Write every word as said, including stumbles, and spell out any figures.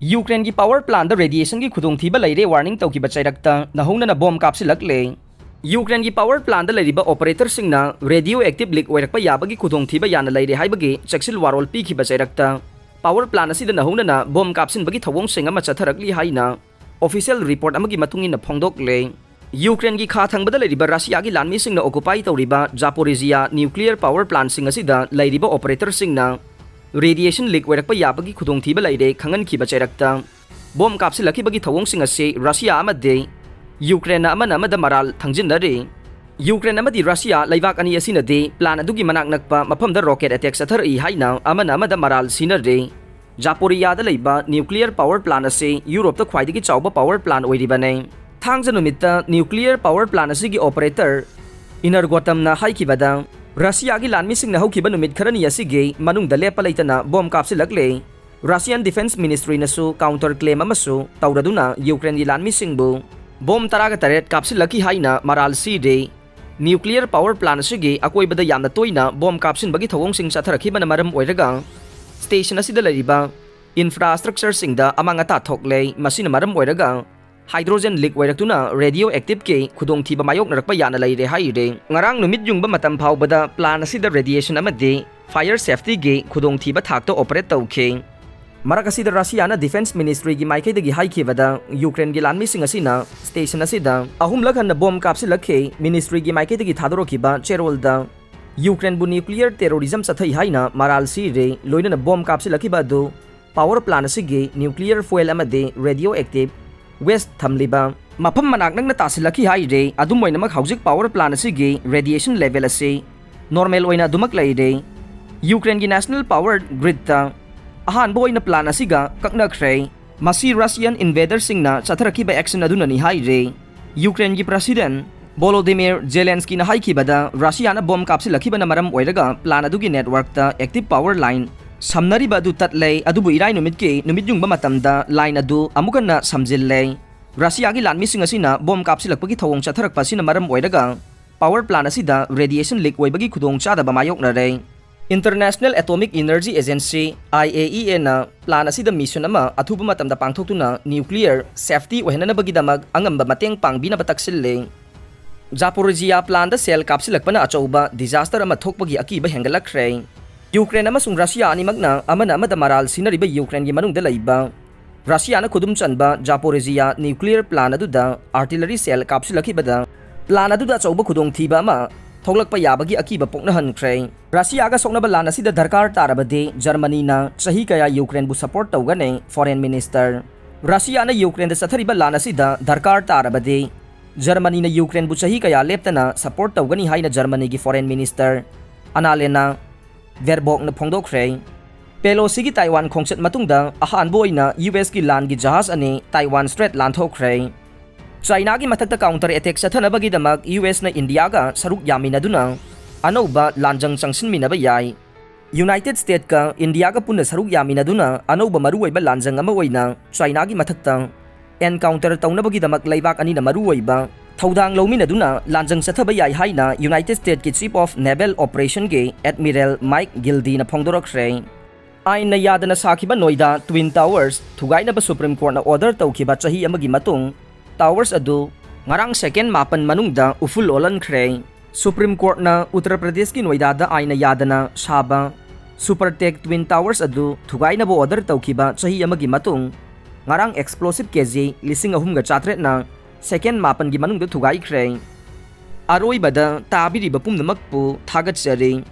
ꯌꯨꯀ꯭ꯔꯦꯟꯒꯤ ꯄꯥꯋꯔ ꯄ꯭ꯂꯥꯟꯗ ꯔꯦꯗꯤꯌꯦꯁꯟꯒꯤ ꯈꯨꯗꯣꯡꯊꯤꯕ ꯂꯩꯔꯦ ꯋꯥꯔꯅꯤꯡ ꯇꯧꯈꯤꯕ ꯆꯩꯔꯛꯇ ꯅꯧꯍꯧꯅꯅ ꯕꯣꯝ ꯀꯥꯞꯁꯤꯜꯂꯛꯂꯦ꯫ ꯌꯨꯀ꯭ꯔꯦꯟꯒꯤ ꯄꯥꯋꯔ ꯄ꯭ꯂꯥꯟꯗ ꯂꯩꯔꯤꯕ ꯑꯣꯄꯔꯦꯇꯔꯁꯤꯡꯅ ꯔꯦꯗꯤꯑꯣ ꯑꯦꯛꯇꯤꯚ ꯂꯤꯛ ꯑꯣꯏꯔꯛꯄ ꯌꯥꯕꯒꯤ ꯈꯨꯗꯣꯡꯊꯤꯕ ꯌꯥꯝꯅ ꯂꯩꯔꯦ ꯍꯥꯏꯕꯒꯤ ꯆꯦꯛꯁꯤꯜ ꯋꯥꯔꯣꯜ ꯄꯤꯈꯤꯕ ꯆꯩꯔꯛꯇ ꯄꯥꯋꯔ ꯄ꯭ꯂꯥꯟ ꯑꯁꯤꯗ ꯅꯧꯍꯧꯅꯅ ꯕꯣꯝ ꯀꯥꯞꯁꯤꯟꯕꯒꯤ ꯊꯧꯑꯣꯡꯁꯤꯡ ꯑꯃ ꯆꯠꯊꯔꯛꯂꯤ ꯍꯥꯏꯅ ꯑꯣꯐꯤꯁꯤꯌꯦꯜ ꯔꯤꯄꯣꯔꯠ ꯑꯃꯒꯤ ꯃꯇꯨꯡ ꯏꯟꯅ ꯐꯣꯡꯗꯣꯛꯂꯦ꯫ ꯌꯨꯀ꯭ꯔꯦꯟꯒꯤ ꯈꯥ ꯊꯪꯕꯗ ꯂꯩꯔꯤꯕ ꯔꯁꯤꯌꯥꯒꯤ ꯂꯥꯟꯃꯤꯁꯤꯡꯅ ꯑꯣꯀꯨꯄꯥꯏ ꯇꯧꯔꯤꯕ ꯖꯥꯄꯣꯔꯤꯖꯤꯌꯥ ꯅ꯭ꯌꯨꯀ꯭ꯂꯤꯌꯔ ꯄꯥꯋꯔ ꯄ꯭ꯂꯥꯟꯁꯤꯡ ꯑꯁꯤꯗ ꯂꯩꯔꯤꯕ ꯑꯣꯄꯔꯦꯇꯔꯁꯤꯡꯅ ꯔꯦꯗꯤꯌꯦꯁꯟ ꯂꯤꯛ ꯑꯣꯏꯔꯛꯄ ꯌꯥꯕꯒꯤ ꯈꯨꯗꯣꯡꯊꯤꯕ ꯂꯩꯔꯦ ꯈꯪꯍꯟꯈꯤꯕ ꯆꯩꯔꯛꯇ ꯕꯣꯝ ꯀꯥꯞꯁꯤꯜꯂꯛꯈꯤꯕꯒꯤ ꯊꯧꯑꯣꯡꯁꯤꯡ ꯑꯁꯤ ꯔꯁꯤꯌꯥ ꯑꯃꯗꯤ ꯌꯨꯀ꯭ꯔꯦꯟꯅ ꯑꯃꯅ ꯑꯃꯗ ꯃꯔꯥꯜ ꯊꯪꯖꯤꯟꯅꯔꯤ꯫ ꯌꯨꯀ꯭ꯔꯦꯟ ꯑꯃꯗꯤ ꯔꯁꯤꯌꯥ ꯂꯩꯕꯥꯛ ꯑꯅꯤ ꯑꯁꯤꯅꯗꯤ ꯄ꯭ꯂꯥꯟ ꯑꯗꯨꯒꯤ ꯃꯅꯥꯛ ꯅꯛꯄ ꯃꯐꯝꯗ ꯔꯣꯀꯦꯠ ꯑꯦꯇꯦꯛ ꯆꯠꯊꯔꯛꯏ ꯍꯥꯏꯅ ꯑꯃꯅ ꯑꯃꯗ ꯃꯔꯥꯜ ꯁꯤꯅꯔꯤ꯫ ꯖꯥꯄꯣꯔꯤꯌꯥꯗ ꯂꯩꯕ ꯅ꯭ꯌꯨꯀ꯭ꯂꯤꯌꯔ ꯄꯥꯋꯔ ꯄ꯭ꯂꯥꯟ ꯑꯁꯤ ꯌꯨꯔꯣꯞꯇ ꯈ꯭ꯋꯥꯏꯗꯒꯤ ꯆꯥꯎꯕ ꯄꯥꯋꯔ ꯄ꯭ꯂꯥꯟ ꯑꯣꯏꯔꯤꯕꯅꯤ꯫ ꯊꯥꯡꯖ ꯅꯨꯃꯤꯠꯇ ꯅ꯭ꯌꯨꯀ꯭ꯂꯤꯌꯔ ꯄꯥꯋꯔ ꯄ꯭ꯂꯥꯟ ꯑꯁꯤꯒꯤ ꯑꯣꯄꯔꯦꯇꯔ ꯏꯅꯔꯒꯣꯇꯝꯅ ꯍꯥꯏꯈꯤꯕꯗ, ꯔꯁꯤꯌꯥꯒꯤ ꯂꯥꯟꯃꯤꯁꯤꯡꯅ ꯍꯧꯈꯤꯕ ꯅꯨꯃꯤꯠ ꯈꯔꯅꯤ ꯑꯁꯤꯒꯤ ꯃꯅꯨꯡꯗ ꯂꯦꯞꯄ ꯂꯩꯇꯅ ꯕꯣꯝ ꯀꯥꯞꯁꯤꯜꯂꯛꯂꯦ꯫ ꯔꯁꯤꯌꯥꯟ ꯗꯤꯐꯦꯟꯁ ꯃꯤꯅꯤꯁꯇ꯭ꯔꯤꯅꯁꯨ ꯀꯥꯎꯟꯇꯔ ꯀ꯭ꯂꯦꯝ ꯑꯃꯁꯨ ꯇꯧꯔꯗꯨꯅ ꯌꯨꯀ꯭ꯔꯦꯟꯒꯤ ꯂꯥꯟꯃꯤꯁꯤꯡꯕꯨ ꯕꯣꯝ ꯇꯔꯥꯒ ꯇꯔꯦꯠ ꯀꯥꯞꯁꯤꯜꯂꯛꯈꯤ ꯍꯥꯏꯅ ꯃꯔꯥꯜ ꯁꯤꯔꯦ꯫ ꯅ꯭ꯌꯨꯀ꯭ꯂꯤꯌꯔ ꯄꯥꯋꯔ ꯄ꯭ꯂꯥꯟ ꯑꯁꯤꯒꯤ ꯑꯀꯣꯏꯕꯗ ꯌꯥꯝꯅ ꯇꯣꯏꯅ ꯕꯣꯝ ꯀꯥꯞꯁꯤꯟꯕꯒꯤ ꯊꯧꯑꯣꯡꯁꯤꯡ ꯆꯠꯊꯔꯛꯈꯤꯕꯅ ꯃꯔꯝ ꯑꯣꯏꯔꯒ ꯁ꯭ꯇꯦꯁꯟ ꯑꯁꯤꯗ ꯂꯩꯔꯤꯕ ꯏꯟꯐ꯭ꯔꯥꯁ꯭ꯇ꯭ꯔꯛꯆꯔꯁꯤꯡꯗ ꯑꯃꯥꯡ ꯑꯇꯥ ꯊꯣꯛꯂꯦ꯫ ꯃꯁꯤꯅ ꯃꯔꯝ ꯑꯣꯏꯔꯒ ꯍꯥꯏꯗ꯭ꯔꯣꯖꯦꯟ ꯂꯤꯛ ꯑꯣꯏꯔꯛꯇꯨꯅ ꯔꯦꯗꯤꯑꯣ ꯑꯦꯛꯇꯤꯚꯀꯤ ꯈꯨꯗꯣꯡꯊꯤꯕ ꯃꯥꯌꯣꯛꯅꯔꯛꯄ ꯌꯥꯅ ꯂꯩꯔꯦ ꯍꯥꯏꯔꯤ꯫ ꯉꯔꯥꯡ ꯅꯨꯃꯤꯠ ꯌꯨꯡꯕ ꯃꯇꯝ ꯐꯥꯎꯕꯗ ꯄ꯭ꯂꯥꯟ ꯑꯁꯤꯗ ꯔꯦꯗꯤꯌꯦꯁꯟ ꯑꯃꯗꯤ ꯐꯥꯌꯔ ꯁꯦꯐꯇꯤꯒꯤ ꯈꯨꯗꯣꯡꯊꯤꯕ ꯊꯥꯛꯇ ꯑꯣꯄꯔꯦꯠ ꯇꯧꯈꯤ꯫ ꯃꯔꯛ ꯑꯁꯤꯗ ꯔꯁꯤꯌꯥꯅ ꯗꯤꯐꯦꯟꯁ ꯃꯤꯅꯤꯁꯇ꯭ꯔꯤꯒꯤ ꯃꯥꯏꯀꯩꯗꯒꯤ ꯍꯥꯏꯈꯤꯕꯗ ꯌꯨꯀ꯭ꯔꯦꯟꯒꯤ ꯂꯥꯟꯃꯤꯁꯤꯡ ꯑꯁꯤꯅ ꯁ꯭ꯇꯦꯁꯟ ꯑꯁꯤꯗ ꯑꯍꯨꯝꯂꯛ ꯍꯟꯅ ꯕꯣꯝ ꯀꯥꯞꯁꯤꯜꯂꯛꯈꯤ꯫ ꯃꯤꯅꯤꯁꯇ꯭ꯔꯤꯒꯤ ꯃꯥꯏꯀꯩꯗꯒꯤ ꯊꯥꯗꯣꯔꯛꯈꯤꯕ ꯆꯦꯔꯣꯜꯗ ꯌꯨꯀ꯭ꯔꯦꯟꯕꯨ ꯅ꯭ꯌꯨꯀ꯭ꯂꯤꯌꯔ ꯇꯦꯔꯣꯔꯤꯖꯝ ꯆꯠꯊꯩ ꯍꯥꯏꯅ ꯃꯔꯥꯜ ꯁꯤꯔꯦ, ꯂꯣꯏꯅꯅ ꯕꯣꯝ ꯀꯥꯞꯁꯤꯜꯂꯛꯈꯤꯕ ꯑꯗꯨ ꯄꯥꯋꯔ ꯄ꯭ꯂꯥꯟ ꯑꯁꯤꯒꯤ ꯅ꯭ꯌꯨꯀ꯭ꯂꯤꯌꯔ ꯐ꯭ꯌꯨꯑꯦꯜ ꯑꯃꯗꯤ ꯔꯦꯗꯤꯑꯣ ꯑꯦꯛꯇꯤꯚ ꯋꯦꯁ ꯊꯝꯂꯤꯕ ꯃꯐꯝ ꯃꯅꯥꯛ ꯅꯛꯅ ꯇꯥꯁꯤꯜꯂꯛꯈꯤ ꯍꯥꯏꯔꯦ꯫ ꯑꯗꯨꯝ ꯑꯣꯏꯅꯃꯛ, ꯍꯧꯖꯤꯛ ꯄꯥꯋꯔ ꯄ꯭ꯂꯥꯟ ꯑꯁꯤꯒꯤ ꯔꯦꯗꯤꯌꯦꯁꯟ ꯂꯦꯚꯦꯜ ꯑꯁꯤ ꯅꯣꯔꯃꯦꯜ ꯑꯣꯏꯅ ꯑꯗꯨꯃꯛ ꯂꯩꯔꯦ꯫ ꯌꯨꯀ꯭ꯔꯦꯟꯒꯤ ꯅꯦꯁꯅꯦꯜ ꯄꯥꯋꯔ ꯒ꯭ꯔꯤꯗꯇ ꯑꯍꯥꯟꯕ ꯑꯣꯏꯅ ꯄ꯭ꯂꯥꯟ ꯑꯁꯤꯒ ꯀꯛꯅꯈ꯭ꯔꯦ꯫ ꯃꯁꯤ ꯔꯁꯤꯌꯥꯟ ꯏꯟꯚꯦꯗꯔꯁꯤꯡꯅ ꯆꯠꯊꯔꯛꯈꯤꯕ ꯑꯦꯛꯁꯟ ꯑꯗꯨꯅꯅꯤ ꯍꯥꯏꯔꯦ꯫ ꯌꯨꯀ꯭ꯔꯦꯟꯒꯤ ꯄ꯭ꯔꯁꯤꯗꯦꯟ ꯚꯣꯂꯣꯗꯤꯃꯤꯔ ꯖꯦꯂꯦꯟꯁꯀꯤꯅ ꯍꯥꯏꯈꯤꯕꯗ, ꯔꯁꯤꯌꯥꯅ ꯕꯣꯝ ꯀꯥꯞꯁꯤꯜꯂꯛꯈꯤꯕꯅ ꯃꯔꯝ ꯑꯣꯏꯔꯒ ꯄ꯭ꯂꯥꯟ ꯑꯗꯨꯒꯤ ꯅꯦꯠꯋꯥꯔꯛꯇ ꯑꯦꯛꯇꯤꯚ ꯄꯥꯋꯔ ꯂꯥꯏꯟ ꯁꯝꯅꯔꯤꯕ ꯑꯗꯨ ꯇꯠꯂꯦ, ꯑꯗꯨꯕꯨ ꯏꯔꯥꯏ ꯅꯨꯃꯤꯠꯀꯤ ꯅꯨꯃꯤꯠ ꯌꯨꯡꯕ ꯃꯇꯝꯗ ꯂꯥꯏꯟ ꯑꯗꯨ ꯑꯃꯨꯛ ꯍꯟꯅ ꯁꯝꯖꯤꯜꯂꯦ꯫ ꯔꯁꯤꯌꯥꯒꯤ ꯂꯥꯟꯃꯤꯁꯤꯡ ꯑꯁꯤꯅ ꯕꯣꯝ ꯀꯥꯞꯁꯤꯜꯂꯛꯄꯒꯤ ꯊꯧꯑꯣꯡ ꯆꯠꯊꯔꯛꯄ ꯑꯁꯤꯅ ꯃꯔꯝ ꯑꯣꯏꯔꯒ ꯄꯥꯋꯔ ꯄ꯭ꯂꯥꯟ ꯑꯁꯤꯗ ꯔꯦꯗꯤꯌꯦꯁꯟ ꯂꯤꯛ ꯑꯣꯏꯕꯒꯤ ꯈꯨꯗꯣꯡꯆꯥꯗꯕ ꯃꯥꯌꯣꯛꯅꯔꯦ꯫ International Atomic Energy Agency, IAEA ꯅ plan ꯑꯁꯤꯗ mission ꯑꯃ ꯑꯊꯨꯕ ꯃꯇꯝꯗ ꯄꯥꯡꯊꯣꯛꯇꯨꯅ nuclear safety ꯑꯣꯏꯍꯟꯅꯕꯒꯤꯗꯃꯛ ꯑꯉꯝꯕ ꯃꯇꯦꯡ ꯄꯥꯡꯕꯤꯅꯕ ꯇꯛꯁꯤꯜꯂꯦ꯫ Zaporizhia plant ꯗ cell ꯀꯥꯞꯁꯤꯜꯂꯛꯄꯅ ꯑꯆꯧꯕ disaster ꯑꯃ ꯊꯣꯛꯄꯒꯤ ꯑꯀꯤꯕ ꯍꯦꯟꯒꯠꯂꯛꯈ꯭ꯔꯦ꯫ ꯌꯨꯀ꯭ꯔꯦꯟ ꯑꯃꯁꯨꯡ ꯔꯁꯤꯌꯥ ꯑꯅꯤꯃꯛꯅ ꯑꯃꯅ ꯑꯃꯗ ꯃꯔꯥꯜ ꯁꯤꯅꯔꯤꯕ ꯌꯨꯀ꯭ꯔꯦꯟꯒꯤ ꯃꯅꯨꯡꯗ ꯂꯩꯕ ꯔꯁꯤꯌꯥꯅ ꯈꯨꯗꯨꯝ ꯆꯟꯕ Zaporizhia nuclear plant ꯑꯗꯨꯗ artillery cell ꯀꯥꯞꯁꯤꯜꯂꯛꯈꯤꯕꯗ plant ꯑꯗꯨꯗ ꯑꯆꯧꯕ ꯈꯨꯗꯣꯡꯊꯤꯕ ꯑꯃ ꯊꯣꯛꯂꯛꯄ ꯌꯥꯕꯒꯤ ꯑꯀꯤꯕ ꯄꯣꯛꯅꯍꯟꯈ꯭ꯔꯦ꯫ ꯔꯁꯤꯌꯥꯒ ꯁꯣꯛꯅꯕ ꯂꯥꯟ ꯑꯁꯤꯗ ꯗꯔꯀꯥꯔ ꯇꯥꯔꯕꯗꯤ ꯖꯔꯃꯅꯤꯅ ꯆꯍꯤ ꯀꯌꯥ ꯌꯨꯀ꯭ꯔꯦꯟꯕꯨ support ꯇꯧꯒꯅꯤ, Foreign Minister꯫ ꯔꯁꯤꯌꯥꯅ ꯌꯨꯀ꯭ꯔꯦꯟꯗ ꯆꯠꯊꯔꯤꯕ ꯂꯥꯟ ꯑꯁꯤꯗ ꯗꯔꯀꯥꯔ ꯇꯥꯔꯕꯗꯤ ꯖꯔꯃꯅꯤꯅ ꯌꯨꯀ꯭ꯔꯦꯟꯕꯨ ꯆꯍꯤ ꯀꯌꯥ ꯂꯦꯞꯇꯅ support ꯇꯧꯒꯅꯤ ꯍꯥꯏꯅ ꯖꯔꯃꯅꯤꯒꯤ Foreign Minister Annalena Baerbock ꯅ ꯐꯣꯡꯗꯣꯛꯈ꯭ꯔꯦ꯫ ꯄꯦꯂꯣꯁꯤꯒꯤ ꯇꯥꯏꯋꯥꯟ ꯈꯣꯡꯆꯠ ꯃꯇꯨꯡꯗ ꯑꯍꯥꯟꯕ ꯑꯣꯏꯅ ꯌꯨ ꯑꯦꯁ ꯀꯤ ꯂꯥꯟꯒꯤ ꯖꯍꯥꯖ ꯑꯅꯤ ꯇꯥꯏꯋꯥꯟ Strait ꯂꯥꯟꯊꯣꯛꯈ꯭ꯔꯦ꯫ ꯆꯥꯏꯅꯥꯒꯤ ꯃꯊꯛꯇ counter attack ꯆꯠꯊꯅꯕꯒꯤꯗꯃꯛ ꯌꯨ ꯑꯦꯁꯅ ꯏꯟꯗꯤꯌꯥꯒ ꯁꯔꯨꯛ ꯌꯥꯃꯤꯟꯅꯗꯨꯅ ꯑꯅꯧꯕ ꯂꯥꯟꯖꯪ ꯆꯪꯁꯤꯟꯃꯤꯟꯅꯕ ꯌꯥꯏ꯫ ꯌꯨꯅꯥꯏꯇꯦꯗ ꯁ꯭ꯇꯦꯠꯀ ꯏꯟꯗꯤꯌꯥꯒ ꯄꯨꯟꯅ ꯁꯔꯨꯛ ꯌꯥꯃꯤꯟꯅꯗꯨꯅ ꯑꯅꯧꯕ ꯃꯔꯨꯑꯣꯏꯕ ꯂꯥꯟꯖꯪ ꯑꯃ ꯑꯣꯏꯅ ꯆꯥꯏꯅꯥꯒꯤ ꯃꯊꯛꯇ encounter ꯇꯧꯅꯕꯒꯤꯗꯃꯛ ꯂꯩꯕꯥꯛ ꯑꯅꯤꯅ ꯃꯔꯨꯑꯣꯏꯕ ꯊꯧꯗꯥꯡ ꯂꯧꯃꯤꯟꯅꯗꯨꯅ ꯂꯥꯟꯖꯪ ꯆꯠꯊꯕ ꯌꯥꯏ ꯍꯥꯏꯅ ꯌꯨꯅꯥꯏꯇꯦꯗ ꯁ꯭ꯇꯦꯠꯀꯤ Chief of Naval Operation ꯒꯤ Admiral Mike Gilday ꯅ ꯐꯣꯡꯗꯣꯔꯛꯈ꯭ꯔꯦ꯫ ꯑꯥꯏꯟꯅ ꯌꯥꯗꯅ ꯁꯥꯈꯤꯕ ꯅꯣꯏꯗꯥ Twin Towers ꯊꯨꯒꯥꯏꯅꯕ Supreme Court ꯅ order ꯇꯧꯈꯤꯕ ꯆꯍꯤ ꯑꯃꯒꯤ ꯃꯇꯨꯡ, towers ꯑꯗꯨ ꯉꯔꯥꯡ second ꯃꯥꯄꯟ ꯃꯅꯨꯡꯗ ꯎꯐꯨꯜ ꯑꯣꯜꯍꯟꯈ꯭ꯔꯦ꯫ Supreme Court ꯅ ꯎꯠꯇꯔ ꯄ꯭ꯔꯗꯦꯁꯀꯤ ꯅꯣꯏꯗꯥꯗ ꯑꯥꯏꯟꯅ ꯌꯥꯗꯅ ꯁꯥꯕ Supertech Twin Towers ꯑꯗꯨ ꯊꯨꯒꯥꯏꯅꯕ order ꯇꯧꯈꯤꯕ ꯆꯍꯤ ꯑꯃꯒꯤ ꯃꯇꯨꯡ, ꯉꯔꯥꯡ explosive ꯀꯦ ꯖꯤ ꯂꯤꯁꯤꯡ ꯑꯍꯨꯝꯒ ꯆꯥꯇ꯭ꯔꯦꯠꯅ second ꯃꯥꯄꯟꯒꯤ ꯃꯅꯨꯡꯗ ꯊꯨꯒꯥꯏꯈ꯭ꯔꯦ꯫ ꯑꯔꯣꯏꯕꯗ ꯇꯥꯕꯤꯔꯤꯕ ꯄꯨꯝꯅꯃꯛꯄꯨ ꯊꯥꯒꯠꯆꯔꯤ꯫